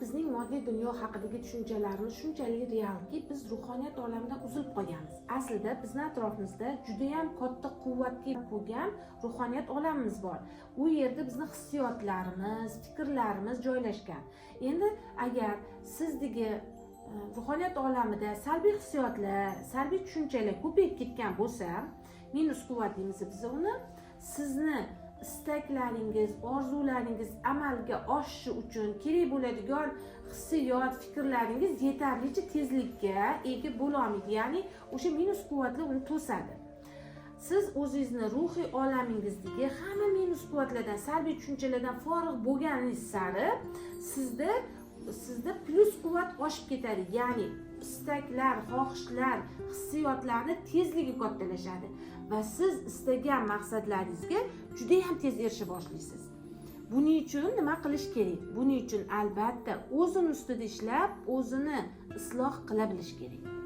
Bizning moddiy dunyo haqidagi tushunchalarimiz shunchalik realki, biz ruhoniyat olamidan uzilib qolganmiz. Aslida bizni atrofimizda judayam katta quvvatga ega bo'lgan ruhoniyat olamimiz bor. U yerda bizni hissiyotlarimiz, fikrlarimiz joylashgan. Endi agar sizdagi ruhoniyat olamida salbiy hissiyotlar, salbiy tushunchalar ko'payib ketgan bo'lsa, minus quvvat deymiz biz uni, sizni istaklaringiz, orzularingiz amalga oshishi uchun kerak bo'ladigan hissiyot, fikrlaringiz yetarlicha tezlikka ega bo'lolmaydi, ya'ni o'sha minus quvvatlar uni to'sadi. Siz o'zingizni ruhiy olamingizdagi hamma minus quvvatlardan, salbiy tushunchalardan forig' bo'lganingiz sari sizda plyus quvvat oshib ketadi, ya'ni istaklar, xohishlar, hissiyotlarni tezligi kattalashadi va siz istagan maqsadlaringizga judayam tez erisha boshlaysiz. Buning uchun nima qilish kerak? Buning uchun, albatta, o'zini ustida ishlab, o'zini isloh qila bilish kerak.